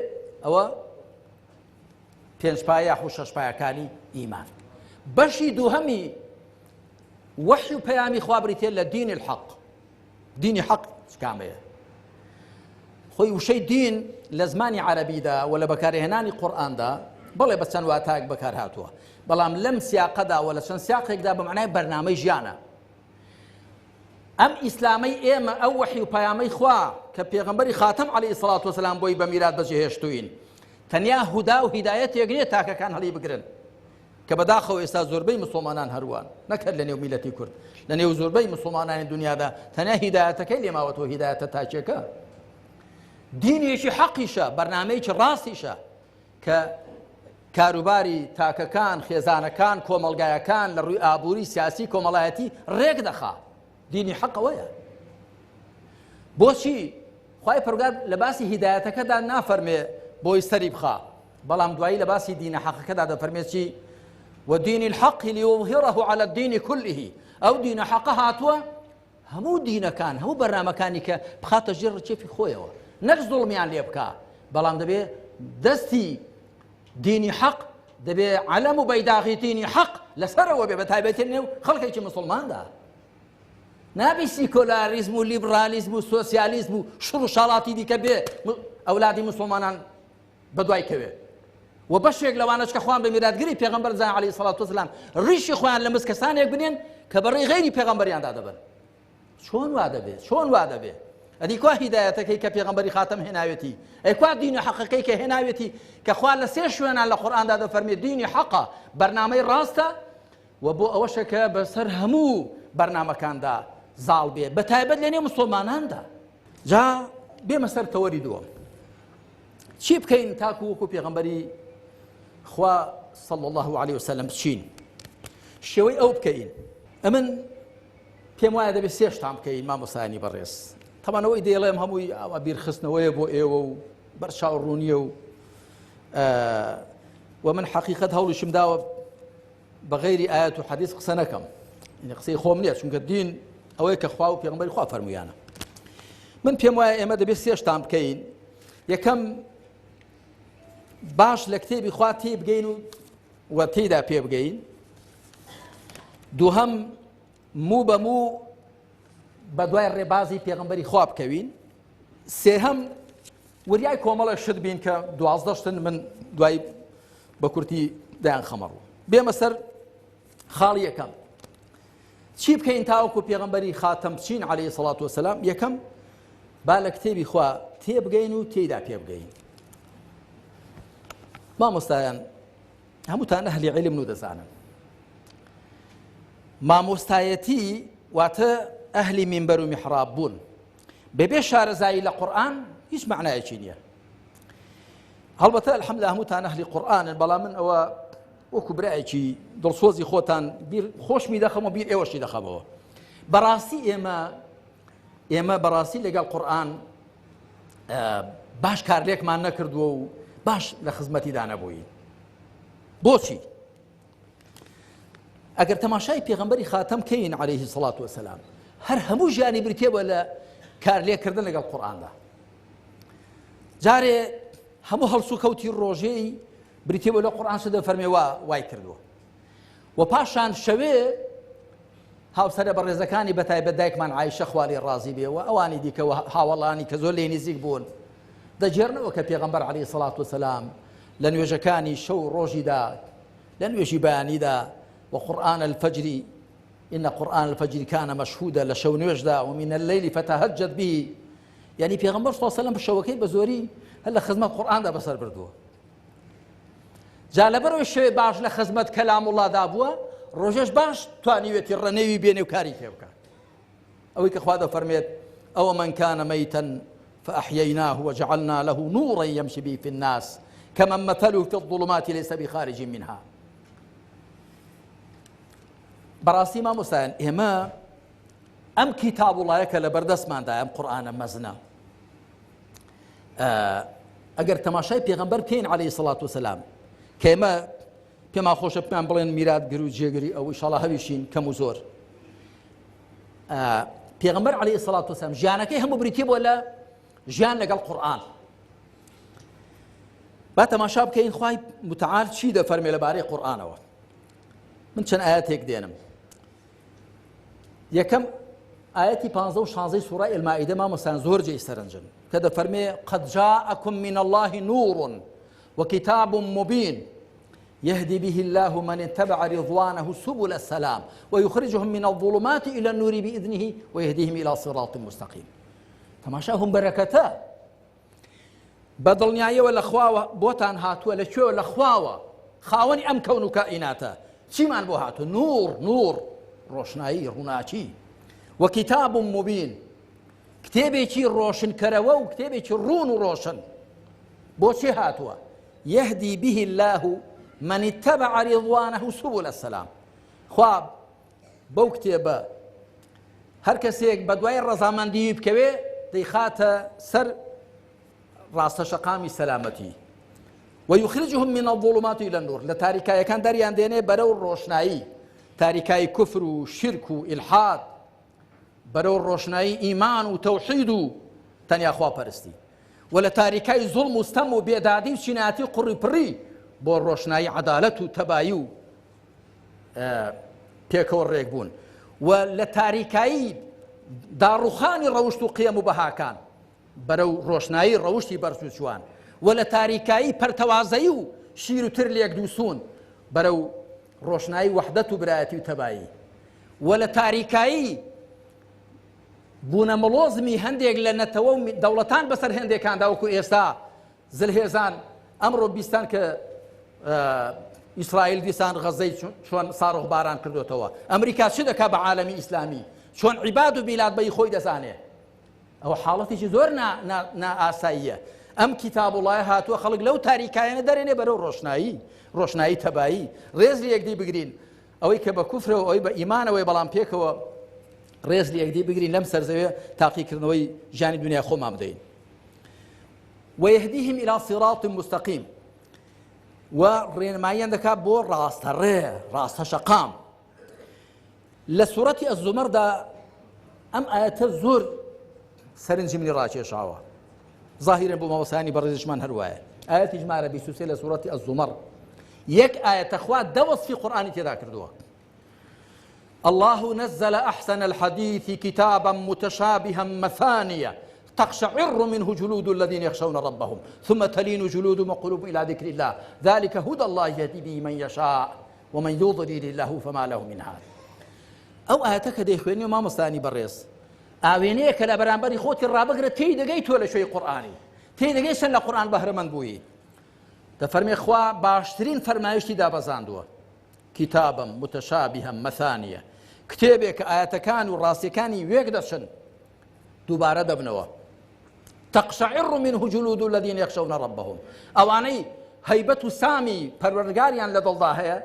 ئەوە پێنج پایە یاخود شەش پایەکانی ئیمان. بەشی دووهەمی وەحی و پەیامی خوا بریتیە لە دین الحق. دینی حەق کامەیە؟ خۆی وشەی دین لە زمانی عەرەبیدا و لە بەکارهێنانی قورئاندا بەڵێ بە چەند واتایەک بەکار هاتووە، بەڵام لەم سیاقەدا و لە چەند سیاقێکدا بە معنای بەرنامەی ژیانە. ئەم ئیسلامەی ئێمە، ئەو وەحی و پەیامەی خوا کە پێغەمبەری خاتەم عەلەیهی سەڵات وەسەلام بۆی بە میرات بەجێهێشتووین، تەنیا هودا و هیدایەتێک نییە تاکەکان هەڵی بگرن، کە بەداخەوە ئێستا زۆربەی مسلمانان هەروان، نەک هەر لەنێو میلەتی کورد، لەنێو زۆربەی مسلمانانی دنیادا تەنیا هیدایەتەکەی لێماوەتەوە، هیدایەتە تاکێکە. دینێکی حەقیشە، بەرنامەیەکی ڕاستیشە کە کاروباری تاکەکان، خێزانەکان، کۆمەڵگایەکان لە ڕووی ئابووری، سیاسی، کۆمەڵایەتی ڕێک دەخا. دینی حەق ئەوەیە. بۆچی خوای پەروەردگار لە باسی هیدایەتەکەدا نافەرمێ بۆی سەری بخا، بەڵام دوایی لە باسی دینە حەقەکەدا دەفەرمێ چی؟ ودین الحق لیظهره علی الدین كله. ئەو دینە حەقە هاتووە هەموو دینەکان، هەموو بەرنامەکانی کە بخاتە ژێر ڕکێفی خۆیەوە، نەک زوڵمیان لێ بکا، بەڵام دەبێ دەستی دینی حەق، دەبێ عەلەم و بەیداغی دینی حەق لەسەرەوە بێ، بە تایبەتی نێو خەڵکێکی مسلماندا. نابی سیکۆلاریزم و لیبرالیزم و سۆسیالیزم و شڕ و شاڵاتی دیکە بێ ئەولادی مسلمانان بەدوای کەوێ. و بەشێک لەوانەش کە خۆیان بە میراتگری پێغەمبەر زان عەلەیهی سەڵات وەسەلام ڕیشی خۆیان لە مز کەسانێک بنێن کە بەڕێی غەیری پێغەمبەریاندا دەبن. چۆن وا دەبێ؟ چۆن وا دەبێ؟ ئەدی کوا هیدایەتەکەی کە پێغەمبەری خاتەم هێناوێتی؟ ئەی کوا دینی حەقەکەی کە هێناوێتی کە خوا لە سێ شوێنان لە قورئاندا دەفەرمێ دینی حەقە، بەرنامەی ڕاستە و بۆ ئەوەشە کە بەسەر هەموو بەرنامەکاندا زاڵ بێ، بە تایبەت لەنێو مسلماناندا. جا بێمە سەر تەوەری دووەم، چی بکەین تاکو وەکو پێغەمبەری خوا صلی الله علیه وسلم بچین، شێوەی ئەو بکەین؟ ئەمن پێم وایە دەبێت سێشتان بکەین مامۆستایانی بەڕێز. تەبعەن ئەوەی دەیڵێم هەمووی ئاوا بیرخستنەوەیە بۆ ئێوە و بەرچاو ڕوونیە و و من حەقیقەت هەوڵیشم داوە بە غەیری ئاەت و حەدیث قسە نەکەم، یعنی قسەی خۆم نییە، چونکە دین ئەوەیە کە خوا و پێغەمبەری خوا فەرموویانە. من پێم وایە ئێمە دەبێت سێشتان بکەین. یەکەم باش لە کتێبی خوا تێبگەین و و تێدا پێ بگەین. دووهەم موو بە موو بە دوای ڕێبازی پێغەمبەری خوا بکەوین. سێهەم وریای کۆمەڵێک شت بین کە 12 شتن، من دوای بە کورتی دایان خەمەڕوو. بێمە سەر خاڵی یەکەم، چی بکەین تاوەکو پێغەمبەری خاتەم بچین عەلەیهی سەڵات وەسەلام؟ یەکەم با لە کتێبی خوا تێبگەین و تێیدا پێبگەین. مامۆستایان هەمووتان ئەهلی عیلم و دەزانن مامۆستایەتی واتە ئەهلی مینبەر و میحراب بوون بەبێ شارەزایی لە قورئان هیچ معنایەکی نییە. هەڵبەتە الحمدلله هەمووتان ئەهلی قورئانن، بەڵام من ئەوە وەکو برایەکی دڵسۆزی خۆتان بیر خۆشمی دەخەمەوە، بیر ئێوەشی دەخەمەوە. بەڕاستی ئێمە بەڕاستی لەگەڵ قورئان باش کارلێکمان نەکردووە و باش لە خزمەتیدا نەبووین. بۆچی؟ ئەگەر تەماشای پێغەمبەری خاتەم کەین عەلەیهی سەڵات وەسەلام، هەر هەموو ژیانی بریتیە بووە لە کارلێکردن لەگەڵ قورئاندا. جارێ هەموو هەڵسوکەوتی ڕۆژەی بریتیە بووە لە قورئان چ دەفەرمێ وا وای کردووە. و پاشان شەوێ هاوسەرە بەڕێزەکانی بە تایبەت دایکمان عایشە خوا لێی ڕازی بێ و ئەوانی دیکە و هاوەڵانی کە زۆر لێ نزیک بوون دەگێڕنەوە کە پێغەمبەر عەلەیهی سەڵات وەسەلام لە نوێژەکانی شەو ڕۆژیدا، لە نوێژی بەیانیدا و قورآن الفجر إن قرآن الفجر كان مشهودا لە شەو نوێژدا ومن الليل فتهجد به، یعنی پێغەمبەر صلی الله علیه وسلم شەوەکەی بە زۆری هەر لە خزمەت قورئاندا بەسەر بردووە. جا لەبەرەوەی شەوێ باش لە خزمەت کەلام وڵادا بووە، ڕۆژێش باش توانیوێتی ڕەنێوی بێنێ و کاری پێ بکات. ئەوەی کە خوا دەفەرمێت ئەوە من كان ميتا فأحييناه وجعلنا له نورا يمشي به في الناس كمن مثله في الظلمات ليس بخارج منها. بەڕاستی مامۆستایان ئێمە ئەم کیتاب وڵایە کە لە بەردەستماندا ئەم قورئانە مەزنە، ئەگەر تەماشای پێغەمبەر بکەین عەلەیهی سەڵات وسەلام، کە ئێمە پێمان خۆشە پێمان بڵێن میراتگر و جێگری ئەو، ئیشاڵا هەویشین کەم و زۆر. پێغەمبەر عەلەیهی سەڵات وسەلام ژیانەکەی هەموو بریتی بووە لە ژیان لەگەڵ قورئان. با تەماشا بکەین خوای متعال چی دەفەرمێ لەبارەی قورئانەوە. من چەند ئاەتێک دێنم. یەکەم ئاەتی 15 و 16 سوڕای المائدە مامۆستان زۆر جێی سەرنجن کە دەفەرمێ قد جاءكم من الله نور وكتاب مبين يهدي به الله من اتبع رضوانه سبل السلام ويخرجهم من الظلمات إلى النور بإذنه ويهديهم إلى صراط مستقيم. تەماشا هم بەرەکەتە بە دڵنیاییەوە لە خواوە بۆتان هاتووە. لە کوێوە؟ لە خواوە، خاوەنی ئەم کەون و کائیناتە. چیمان بۆ هاتووە؟ نور، نور ڕۆشنایی، ڕووناکی. و کتاب مبین، کتێبێکی ڕۆشنکەرەوە و کتێبێکی ڕوون و ڕۆشن. بۆچی هاتووە؟ يهدي به الله من اتبع رضوانه سبل السلام. خوا بەو کتێبە هەر کەسێک بە دوای ڕەزامەندیی بکەوێ دەیخاتە سەر ڕاستە شەقامی سەلامەتی. ويخرجهم من الظلمات إلى النور، لە تاریکایەکان دەریان دێنێ بەرەو ڕۆشنایی، تاریکایی کوفر و شرک و ئیلحاد بەرەو ڕۆشنایی ئیمان و تەوحید و تەنیا خواپەرستی، و لە تاریکای زوڵم و ستەم و بێدادی و چینایەتی و قوڕی پڕی بۆ ڕۆشنایی عەدالەت و تەبایی و پێکەوە ڕێکبوون، و لە تاریکایی داڕوخانی ڕەوشت و قیەم و بەهاکان بەرەو ڕۆشنایی ڕەوشتی بەرز و جوان، و لە تاریکایی پەرتەوازەیی و شیر و تر لێک دووسوون بەرەو ڕۆشنایی وەحدەت و برایەتی و تەبایی، و لە تاریکایی بوونە مڵۆزمی هەندێک لە نەتەوە و دەوڵەتان بەسەر هەندێکاندا وەکو ئێستا زلهێزان ئەمڕۆ بیستان کە ئیسرائیل دیسان غەزەی چۆن ساڕۆخ باران کردوتەوە، ئەمریکا چ دەکا بە عالەمی ئیسلامی، چۆن عیباد و بیلاد بەی خۆی دەزانێ. ئەوە حاڵەتێکی زۆر نائاساییە. ئەم کیتاب وڵایە هاتووە خەڵک لەو تاریکایانە دەرێنێ بەرەو ڕۆشنایی، ڕۆشنایی تەبایی، ڕێز لە یەکدی بگرین، ئەوەی کە بە کوفرەوە ئەوەی بە ئیمانەوەی بەڵام پێکەوە. ڕێز لە یەکدی بگرین لەم سەرزەوێ تاقیکردنەوەی ژیانی دنیای خۆمان بدەین. ويهديهم إلى صراط مستقيم و ڕێنماییان دەکات بۆ ڕاستە ڕێ ڕاستە شەقام. لە سوڕەتی الزمردا ئەم ئاەتە زۆر سەرنجی منی ڕاکێشاوە ظاهرا بۆ مامۆستایانی بەڕێزیشمان هەر وایە ئاەتی ژمارە 23 لە سوڕەتی الزمر یەک ئاەتە خوا دە وەصفی قورئانی تێدا کردووە. الله نزل أحسن الحديث كتابا متشابها مثانية تقشعر منه جلود الذين يخشون ربهم ثم تلين جلودهم وقلوبهم إلى ذكر الله ذلك هدى الله يهدي به من يشاء ومن يضلل الله فما له من هاد. ئەو ئاەتە کە دەیخوێنی و مامۆستانی بەڕێز ئاوێنەیە کە لە بەرامبەری خۆتی ڕابگرە تێی دەگەی تۆ لە شوێی قورئانی تێی دەگەی چەند لە قورئان بەهرەمەند بووی. دەفەرمێ خوا باشترین فەرمایشتی دابەزاندووە کتابا متشابها مثانیە کتێبێک کە ئاەتەکان و ڕاستیەکانی وێک دەچن دووبارە دەبنەوە. تقشعر منه جلود الذين يخشون ربهم ئەوانەی هەیبەت و سامی پەروەردگاریان لە دڵدا هەیە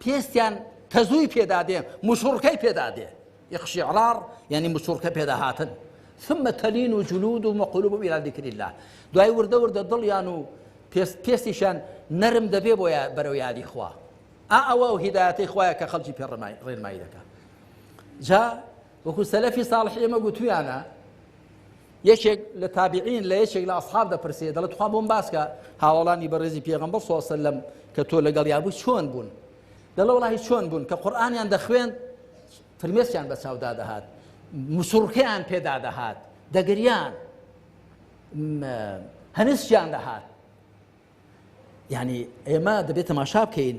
پێستیان تەزووی پێدا دێ مشوڕکەی پێدا دێ. اقشعرار یعنی مشوڕکە پێدا هاتن. ثم تلين جلودهم وقلوبهم إلى ذكر الله دوای وردە وردە دڵیان و پێستیشیان نەرم دەبێ بۆ بەرەو یادی خوا. ئا ئەوە ئەو هیدایەتەی خوایە کە خەڵکی پێ ڕێنمایی دەکات. جا وەکو سەلەفی ساڵح ئێمە گوتویانە یەکێک لە تابعین لە یەکێک لە ئەصحاب دەپرسێ دەڵێت تخوا بۆم باس کە هاوڵانی بەڕێزی پێغەمبەر صلی الله علیه وسلم کە تۆ لەگەڵیان بووی چۆن بوون؟ دەڵێ وەڵاهی چۆن بوون کە قورئانیان دەخوێند فرمێسکیان بە چاودا دەهات، مسوڕکەیان پێدا دەهات، دەگریان، هەنسکیان دەهات. یعنی ئێمە دەبێت تەماشا بکەین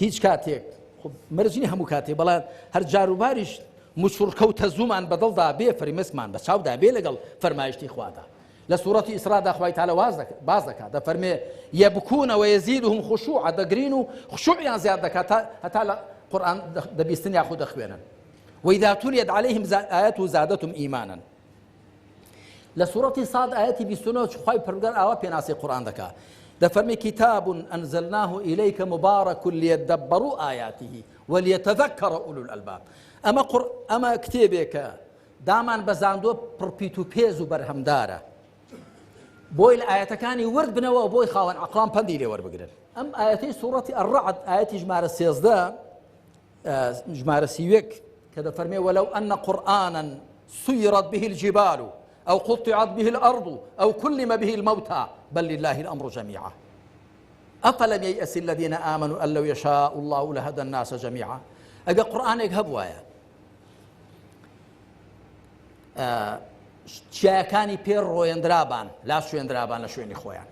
هیچ کاتێک مەرج نییە هەموو کاتێک بەڵام هەر جاروباریش مچوڕکە و تەزوومان بەدڵدا بێ فەرمێسکمان بە چاودا بێ لەگەڵ فەرمایشتی خوادا. لە سوڕەتی ئیسرادا خوای تعالی باز دەکات دەفەرمێ یەبکون ویزیدهم خشوعا دەگرین و خشوعیان زیاد دەکات هەتا لە قورئان دەبیستن یاخود دەخوێنن. وإذا تليت عليهم آياته زادتهم إيمانا. لە سوڕەتی صاد ئاەتی 29 خوای پەروەردگار ئاوا پێناسەی قورئان دەکات دەفەرمێ کتاب أنزلناه إليك مبارك ليدبروا آياته وليتذكر أولو الألباب. ئەمە قڕ ئەمە کتێبێکە دامان بەزاندووە پڕپیت و پێز و بەرهەمدارە بۆی لە ئاەتەکانی ورد بنەوە بۆی خاوەن عەقڵان پەندی لێ وەربگرن. ئەم ئاەتەی سوڕەتی الرعد ئاەتی ژمارە 13 ژمارە 31 کە دەفەرمێ ولو أن قرآنا سيرت به الجبال أو قطعت به الأرض أو كلم به الموتى بل لله الأمر جميعا أفلم ييأس الذين آمنوا أن لو يشاء الله لهدى الناس جميعا. ئەگە قورئانێک هەبوایە چیاکانی پێ ڕۆیەندرابان لا شوێندرابان لە شوێنی خۆیان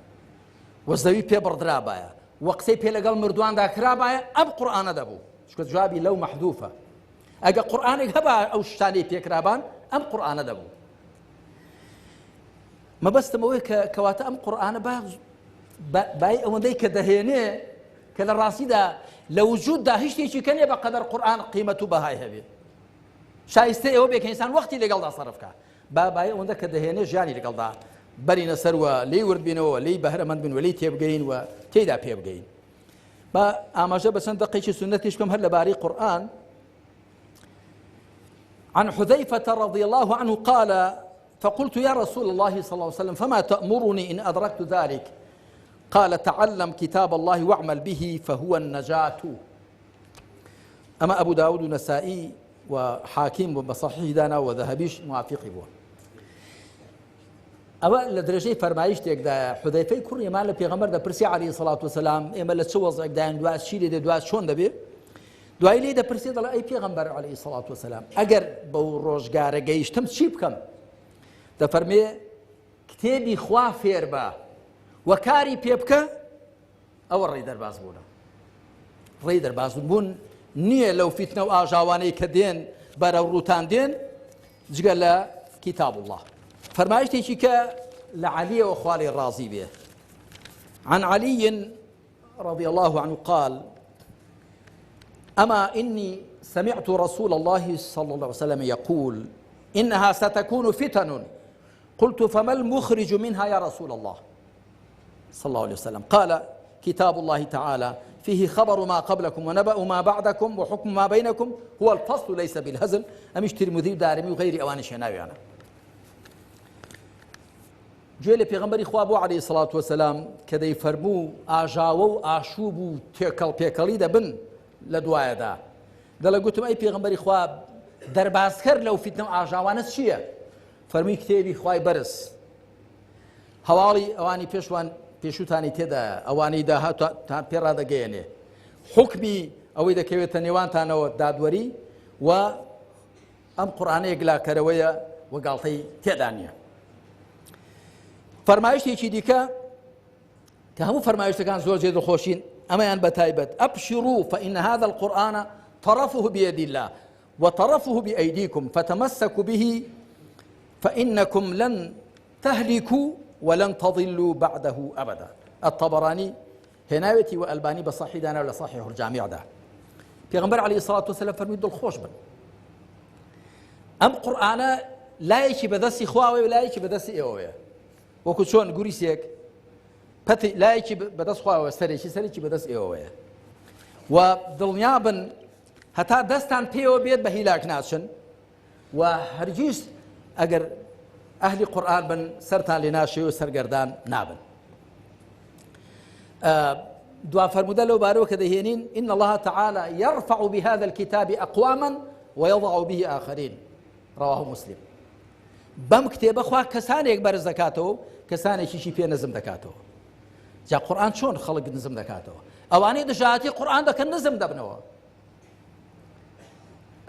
و زەوی پێ بڕدرابایە و قسەی پێ لەگەڵ مردوواندا کرابایە ئەم قورئانە دەبوو چونکە جوابی لەو مەحذوفە. ئەگە قورئانێک هەبا ئەو شتانەی پێکرابان ئەم قورئانە دەبوو. مەبەستم ئەوەیە کە کەواتە ئەم قورئانە بای ئەوەندەی کە دەهێنێ کە لە ڕاستیدا لە وجوددا هیچ شتێکی کە نییە بە قەدەر قورئان قیمەت و بەهای هەبێ. شایستەی ئەوە بێ کە ئینسان وەختی لەگەڵدا سەرف کا. با بای ئەوەندە کە دەهێنێ ژیانی لەگەڵدا بەرینە سەر و لێی ورد بینەوە لێی بەهرەمەند بن و لێی تێبگەین و تێیدا پێبگەین. با ئاماژە بە چەند دەقێکی سوننەتیش بکەم هەر لەبارەی قورئان. عن حذيفة رضي الله عنه قال فقلت يا رسول الله صلى الله عليه وسلم فما تأمرني إن أدركت ذلك؟ قال تعلم كتاب الله واعمل به فهو النجاة. أما أبو داود النسائي وحاكم بصحيح دانا وذهبيش موافق بوه. ئەوە لە درێژەی فەرمایشتێکدا حودەیفەی کوڕی ئێمان لە پێغەمبەر دەپرسی عەلەیهی سەڵات وسەلام ئێمە لە چ وەزعێکداین دوا چی لێ دێ دوا چۆن دەبێ؟ دوایی لێی دەپرسێ دەڵێ ئەی پێغەمبەر عەلەیهی سەڵات وسەلام ئەگەر بەو ڕۆژگارە گەیشتم چی بکەم؟ دەفەرمێ کتێبی خوا فێر بە و کاری پێ بکە ئەوە ڕێی دەرباز بوونە. ڕێی دەرباز بوون نییە لەو فیتنە و ئاژاوانەی کە دێن بەرەو ڕووتان دێن جگە لە کتاب الله. فەرمایشتێکی کە لە عەلیەوە خوا لێی ڕازی بێ. عن علي رضي الله عنه قال أما إني سمعت رسول الله صلى الله عليه وسلم يقول إنها ستكون فتن قلت فما المخرج منها يا رسول الله صلى الله عليه وسلم؟ قال كتاب الله تعالى فيه خبر ما قبلكم ونبأ ما بعدكم وحكم ما بينكم هو الفصل ليس بالهزل. ئەمیش ترمذی و دارمی و غەیری ئەوانیش هێناویانە. گوێ لە پێغەمبەری خوا بوو عەلەیهی سڵات وەسەلام کە دەیفەرموو ئاژاوە و ئاشوب و تێکەڵ پێکەڵی دەبن لە دوایەدا. دەڵێ گوتم ئەی پێغەمبەری خوا دەربازکەر لەو فیتنە و ئاژاوانە چییە؟ فەرمووی کتێبی خوای بەرز هەواڵی ئەوانی پێشوان پێشووتانی تێدایە ئەوانەی داهاتان پێ ڕادەگەیەنێ حوکمی ئەوەی دەکەوێتە نێوانتانەوە دادوەری و ئەم قورئانە یەکلاکەرەوەیە و گاڵتەی تێدا نییە. فەرمایشتێکی دیکە کە هەموو فەرمایشتەکان زۆر جێ دڵخۆشین ئەمەیان بە تایبەت أبشروا فإن هذا القرآن طرفه بيد الله وطرفه بأيديكم فتمسكوا به فإنكم لن تهلكوا ولن تضلوا بعده أبدا. الطبراني هێناوێتی و ئەلبانی بە صحیح دانا لە صحیح الجامعدا. پێغەمبەر عەلەیهی سڵات وسلام فەرمووی دڵخۆش بن ئەم قورئانە لایەکی بەدەستی خواوەیە و لایەکی بەدەستی ئێوەیە وەکو چۆن گوریسێک پەتی لایەکی بەدەست خواوە سەرێکی سەرێکی بەدەست ئێوەیە و دڵنیا بن هەتا دەستان پێوە بێت بە هیلاک ناچن و هەرگیز ئەگەر ئەهلی قورئان بن سەرتان لێ ناشێ و سەرگەردان نابن. دوا فەرموودە لەو بارەوە کە دەهێنین إن الله تعالى يرفع بهذا الكتاب أقواما ويضع به آخرين رواه مسلم. بەم کتێبە خوا کەسانێک بەرز دەکاتەوە کەسانێکیشی پێ نزم دەکاتەوە. جا قورئان چۆن خەڵک نزم دەکاتەوە؟ ئەوانەی دژایەتی قورئان دەکەن نزم دەبنەوە،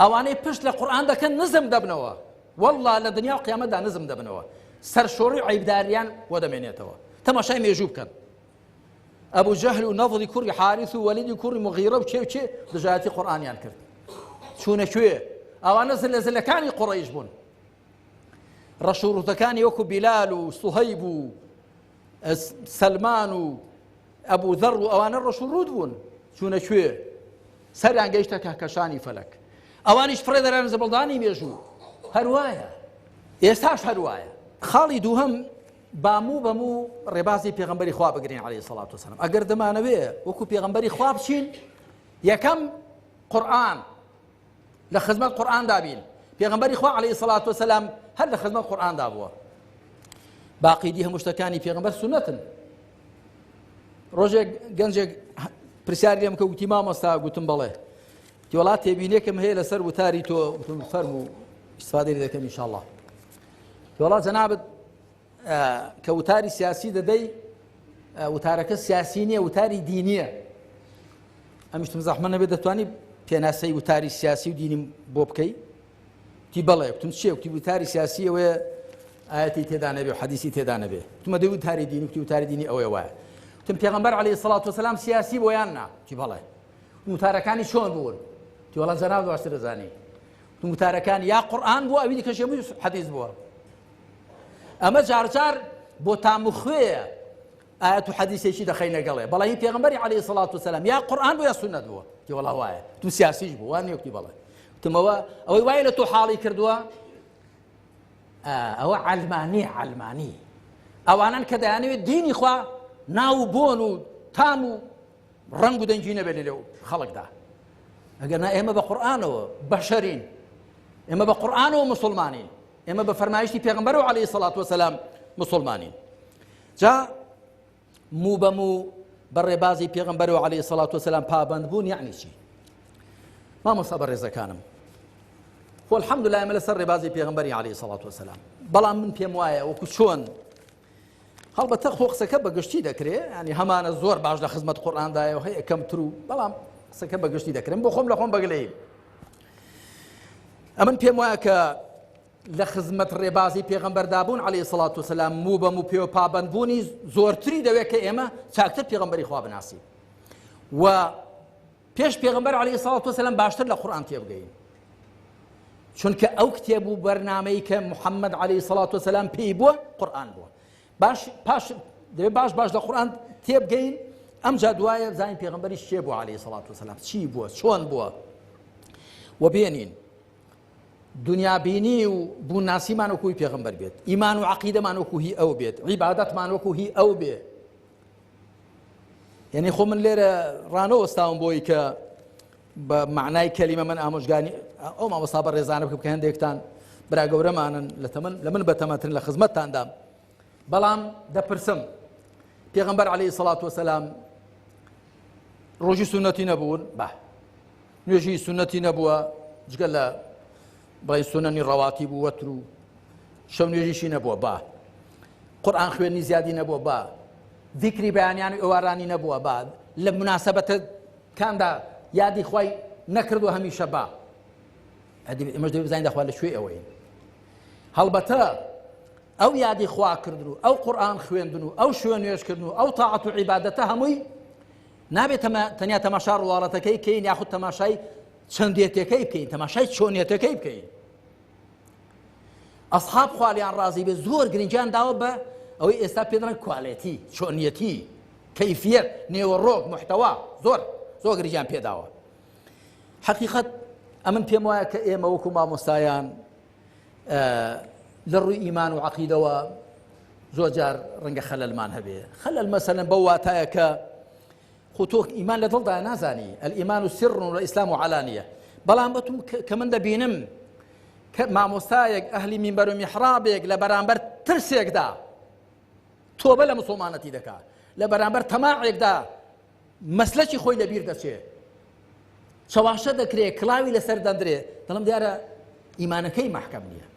ئەوانەی پشت لە قورئان دەکەن نزم دەبنەوە، والله لە دنیا و قیامەتدا نزم دەبنەوە، سەرشۆڕی و عەیبداریان بۆ دەمێنێتەوە. تەماشای مێژوو بکەن، ئەبوو جەهل و نەضری کوڕی حارث و وەلیدی کوڕی مغیرە و کێ و کێ دژایەتی قورئانیان کرد، چوونە کوێ؟ ئەوانە زلە زلەکانی قوڕەیش بوون، ڕەش و ڕووتەکانی وەکو بیلال و سوهەیب و سەلمان و ئەبوو ذەڕ و ئەوانە ڕەش و ڕووت بوون، چوونە کوێ؟ سەریان گەیشتە کەهکەشانی فەلەک، ئەوانیش فڕێ دەران زبڵدانی مێژوو. هەروایە ئێستاش هەروایە. خاڵی دووهەم با موو بە موو ڕێبازی پێغەمبەری خوا بگرین عەلەیهی سەڵات وسەلام. ئەگەر دەمانەوێ وەکو پێغەمبەری خوا بچین، یەکەم قورئان، لە خزمەت قورئاندا بین. پێغەمبەری خوا عەلەیهی سەڵات وسەلام هەر لە خزمەت قورئاندا بووە. باقی دی هەموو شتەکانی پێغەمبەر سوننەتن. ڕۆژێک گەنجێک پرسیاری لێم کە وتی مامۆستا، گوتم بەڵێ. وتی وەڵا تێبینێکم هەیە لەسەر وتاری تۆ. گوتم فەرموو ئیسفادەی لێ دەکەم ئینشاڵڵا. وتی وەڵا جەنابت کە وتاری سیاسی دەدەی، وتارەکە سیاسی نییە، وتاری دینیە. ئەمیشتم زەحمە نەبێت دەتوانی پێناسەی وتاری سیاسی و دینیم بۆ بکەی؟ وتی بەڵێ. گوتم چییە؟ وتی وتاری سیاسی ئەوەیە ئاەتی تێدا نەبێ و حەدیسی تێدا نەبێ. گوتم ئەدەی وتاری دینی؟ وتی وتاری دینی ئەوەیە وایە. گوتم پێغەمبەر عەلەیهی سڵات وسەلام سیاسی بۆ یان نا؟ وتی بەڵێ. وتارەکانی چۆن بوون؟ وتی وەڵا جەناب باشتر دەزانی. گوتم وتارەکانی یا قورئان بووە ئەوی دیکەش هەمووی حەدیث بووە. ئەمە جارجار بۆ تام و خوێیە ئاەت و حەدیثێکی دەخەینە گەڵێ، بەڵام هی پێغەمبەری عەلەیهی سڵات وسەلام یا قورئان بوو یا سوننەت بووە. وتی وەڵا وایە. گوتم سیاسیش بوو وان نییە؟ وتی بەڵێ. گوتم ئەوە ئەوەی وای لە تۆ حاڵی کردووە ئەوە عەلمانی، عەلمانی ئەوانن کە دەیانەوێت دینی خوا ناو و بۆن و تام و ڕەنگ و دەنگی نەبێت لەو خەڵکدا. ئەگەر نا ئێمە بە قورئانەوە بەشەرین، ئێمە بە قورئانەوە مسلمانین، ئێمە بە فەرمایشتی پێغەمبەر و عەلەیهی سەڵات وەسەلام مسلمانین. جا موو بە موو بە ڕێبازی پێغەمبەر و عەلەیهی سەڵات وەسەلام پابەند بوون یعنی چی؟ مامۆستا بەڕێزەکانم، خۆ الحەمدللە ئێمە لەسەر ڕێبازی پێغەمبەری عەلەیهی سەڵات وەسەلام، بەڵام من پێم وایە وەکو چۆن هەڵبەتە خۆ قسەکە بە گشتی دەکرێ، ینی هەمانە زۆر باش لە خزمەت قورئاندایە و هەیە کەمتر و بەڵام قسەکە بە گشتی دەکرێن، بۆ خۆم لە خۆم بەگلەییم. ئەمن پێم وایە کە لە خزمەت ڕێبازی پێغەمبەردا بوون عەلەیهی سەڵات وسەلام موو بە موو پێوە پابەندبوونی زۆرتری دەوێت کە ئێمە چاکتر پێغەمبەری خوا بناسین و پێش پێغەمبەر عەلەیهی سەڵات وسەلام باشتر لە قورئان تێبگەین، چونکە ئەو کتێب و بەرنامەی کە محەممەد عەلەیهی سەڵات وسەلام پێی بووە قورئان بووە. باش پاش دەبێت باش باش لە قورئان تێبگەین، ئەمجا دوایە بزانین پێغەمبەریش کێ بووە عەلەیهی سەڵات وسەلام، چی بووە، چۆن بووە، و بێنین دنیابینی و بوونناسیمان وەکو هی پێغەمبەر بێت، ئیمان و عەقیدەمان وەکو هی ئەو بێت، عیبادەتمان وەکو هی ئەو بێ. یعنی خۆ من لێرە ڕانەوەستاوم بۆی کە بە معنای کەلیمە من ئامۆژگانی ئەو مامۆستا بە ڕێزانە بکەم کە هەندێکتان برا گەورەمانن لە تەمەن لە من بەتەمەترن لە خزمەتتاندام بەڵام دەپرسم پێغەمبەر عەلەیهی سەڵات وەسەلام ڕۆژی سوننەتی نەبوون با نوێژی سوننەتی نەبووە جگە لە بڵێن سوننەنی ڕەواتی بوو وەتر و شەو نوێژیشی نەبووە با قورئان خوێنی زیادی نەبووە با ذیکری بەیانیان و ئێوارانی نەبووە با لە مناسبەتەکاندا یادی خوای نەکردووە هەمیشە با ئەمەش دەبێ بزانین دەخوا لە کوێ ئەوەین هەڵبەتە ئەو یادی خوا کردن و ئەو قورئان خوێندن و ئەو شوێن نوێژکردن و ئەو تاعەت و عیبادەتە هەمووی نابێت تەنیا تەماشا ڕواڵەتەکەی کەین یاخود تەماشای چەندێتەکەی بکەین تەماشای چۆنیەتەکەی بکەین ئەسحاب خوالیان ڕازی بێ زۆر گرنگیان داوە بە ئەوەی ئێستا پێ دەڵێن quality چۆنیەتی کەیفیەت نێوەڕۆک محتەوا زۆر زۆر گرنگیان پێداوە حقیقت ئەمن پێم وایە کە ئێمە وەکو مامۆستایان لە ڕووی ئیمان و عقیدەوە زۆر جار ڕەنگە خەلەلمان هەبێ خەلەل مەسەلەن بەو واتایە کە خۆ تۆ ئیمان لە دڵدا نازانی الإيمان سر والإسلام علانية بەڵام بەتم کە من دەبینم کە مامۆستایەک ئەهلی مینبەر و میحرابێک لە بەرامبەر ترسێکدا تۆبە لە مسلمانەتی دەکا لە بەرامبەر تەماعێکدا مەسلەکی خۆی لەبیر دەچێ چەواشە دەکرێ کڵاوی لەسەر دەندرێ دەڵم دیارە ئیمانەکەی مەحکەم نییە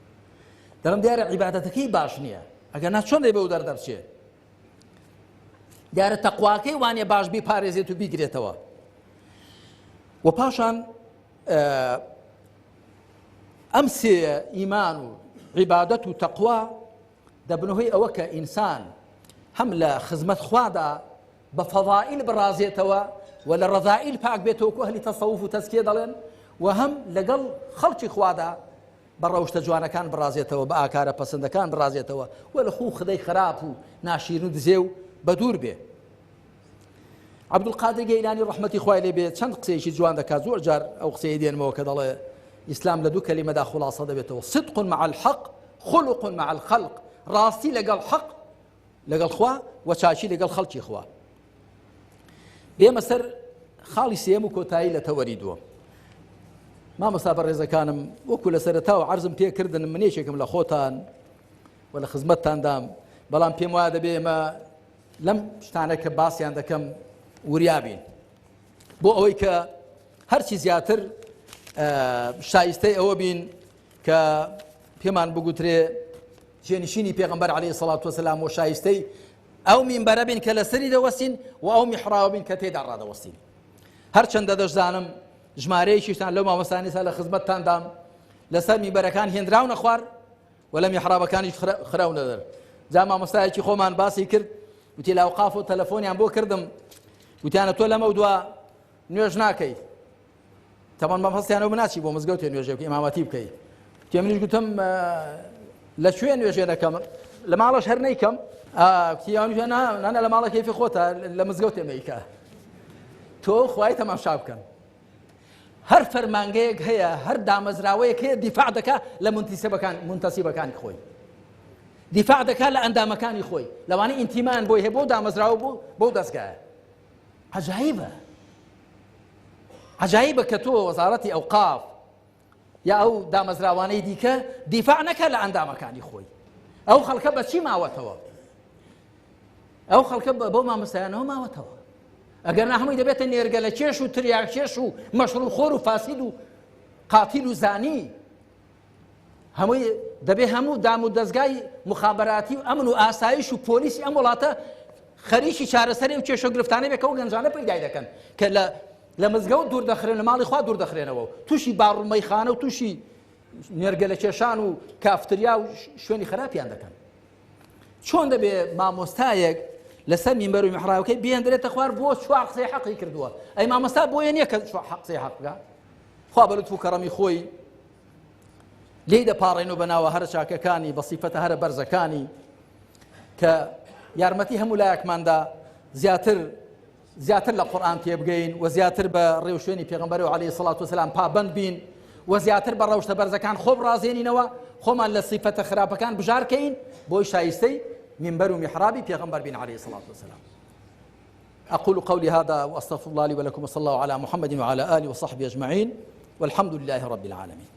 دەڵم دیارە عیبادەتەکەی باش نییە ئەگەر نا چۆن دەبێ و دەردەبچێ دیارە تەقواکەی وانە باش بیپارێزێت و بیگرێتەوە و پاشان ئەم سێ ئیمان و عیبادەت و تەقوا دەبنە هۆی ئەوە کە ئینسان هەم لە خزمەت خوادا بە فەضائیل بڕازێتەوە و لە ڕەزائیل پاک بێتەوە وەکو ئەهلی تەسەوف و تەزکیە دەڵێن و هەم لەگەڵ خەڵکی خوادا بە ڕەوشتە جوانەکان بڕازێتەوە بە ئاکارە پەسەندەکان بڕازێتەوە و لە خوو خدەی خراپ و ناشیرن و دزێو بە دوور بێ. عەبدولقادر گەیلانی ڕەحمەتی خوای لێ بێ چەند قسەیەکی جوان دەکات زۆر جار ئەو قسەیە دێنمەوە کە دەڵێ ئیسلام لە دوو کەلیمەدا خولاصە دەبێتەوە صدق مع الحق خلق مع الخلق ڕاستی لەگەڵ حەق لەگەڵ خوا و چاکی لەگەڵ خەڵکی خوا. بێمە سەر خاڵی سێم و کۆتایی لە تەوەری دووەم. مامۆستا بەڕێزەکانم وەکو لە سەرەتاوە عەرزم پێ کردن من یەکێکم لە خۆتان و لە خزمەتتاندام بەڵام پێم وایە دەبێ ئێمە لەم شتانە کە باسیان دەکەم وریا بین بۆ ئەوەی کە هەرچی زیاتر شایستەی ئەوە بین کە پێمان بگوترێ جێنشینی پێغەمبەر عەلەیهی سەڵات وەسەلام و شایستەی ئەو مینبەرە بین کە لەسەری دەوەستین و ئەو میحراوە بین کە تێدا ڕادەوەستین. هەرچەندە دەشزانم ژمارەیەکیشتان لەو مامۆستایانەی سا لە خزمەتتاندام لەسەر مینبەرەکان هێنراونە خوار و لە میحرابەکانیش خراونە دەر. جا مامۆستایەکی خۆمان باسی کرد وتی لە ئەوقاف و تەلەفۆنیان بۆ کردم وتیانە تۆ لەمەو دوا نوێژ ناکەی تەمان بەم هەستیانەوە بناچی بۆ مزگەوتێ نوێژێ بکەی ئیمامەتی بکەی تێ منیش گوتم لە کوێ نوێژێ دەکەم لە ماڵەش هەر نیکەم نانە لە ماڵە کەیفی خۆتە لە مزگەوتێ مەیکە تۆ خوای تەماشا بکەن هەر فەرمانگەیەک هەیە هەر دامەزراوەیەک هەیە دیفاع دەکا لە منتیسەبەکان منتەسیبەکانی خۆی دیفاع دەکا لە ئەندامەکانی خۆی لەوانەیە ئینتیمان بۆی هەیە بۆ دامەزراوە بۆ بۆ دەستگایە عجایبە عەجایبە کە تۆ وەزارەتی ئەوقاف یا ئەو دامەزراوانەی دیکە دیفاع نەکە لە ئەندامەکانی خۆی ئەو خەڵکە بەچی ماوەتەوە ئەو خەڵکە بەو مامۆستایانەوە ماوەتەوە ئەگەر نا هەمووی دەبێتە نێرگە لە کێش و تریاک کێش و مەشروب خۆر و فاسید و قاتیل و زانی هەمووی دەبێ هەموو دام و دەزگای مخابراتی و ئەمن و ئاسایش و پۆلیسی ئەم وڵاتە خەریکی چارەسەری و کێشە گرفتانە بێ کە ئەو گەنجانە پەیدای دەکەن کە لە لە مزگەوت دوور دەخرێن لە ماڵی خوا دوور دەخرێنەوە و تووشی باڕ و مەیخانە و تووشی نێرگەلە کێشان و کافتریا و شوێنی خراپیان دەکەن چۆن دەبێ مامۆستایەک لەسەر مینبەر و میحرابەکەی بێندرێتە خوار بۆ چوار قسەی حەقی کردووە ئەی مامۆستا بۆیە نییە کە قسەی حەق بکە خوا بە لوتف و کەڕەمی خۆی لێی دەپاڕێن و بە ناوە هەرە چاکەکانی بە سیفەتە هەرە بەرزەکانی کە یارمەتی هەموو لایەکماندا زیاتر زیاتر لە قورئان تێبگەین و زیاتر بە ڕێوشوێنی پێغەمبەر و عەلەیهی سڵات وسلام پابەند بین و زیاتر بە ڕەوشتە بەرزەکان خۆ بڕازێنینەوە خۆمان لە سیفەتە خراپەکان بژارکەین بۆی شایستەی مینبەر و میحرابی پێغەمبەر بین عەلەیهی سڵات وسلام. أقول قولي هذا وأستغفر الله لي ولكم، وصلى الله على محمد وعلى آله وصحبه أجمعين، والحمد لله رب العالمين.